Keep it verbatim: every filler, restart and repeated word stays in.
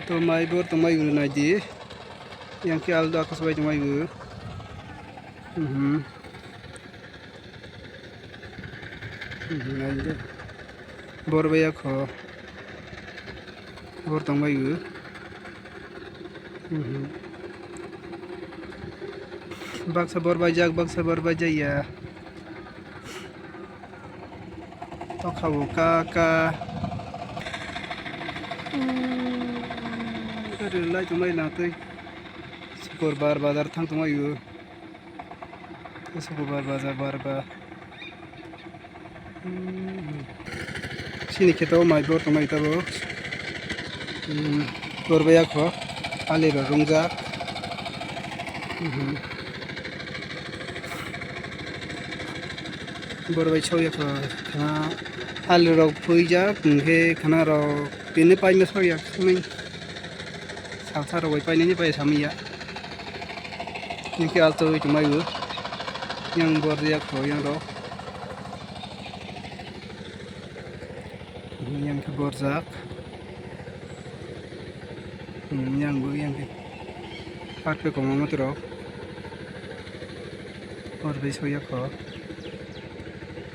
To mai bor tongmai o naidi. Yang khe aldo akas bai tongmai o. Mhm. Mhm, naidi. Bor bai akho. Bor tongmai o. Mhm. Baksa bor baijak, baksa bor baijak ya. Tokha bo ka ka. Gari lai tongmai na tei. Sukor bar bazar thang tongmai o. Sukor bar bazar bar ba. Sini kheto mai bor tongmai tabo. Bor bai akho. Ali rok rungjak. Bor bai soi akho khana alu rok phuijak, hwnkhe khana rok tini paima soi ya sumui salsa rok bai painani pai samui ya. Hwnkhe alto oi tongmai o yang bor ya kho yang rok. Yang khe borjak. Hmm, yang bo yang khe. Park khe kwbangma borok. Bor bai soya kho.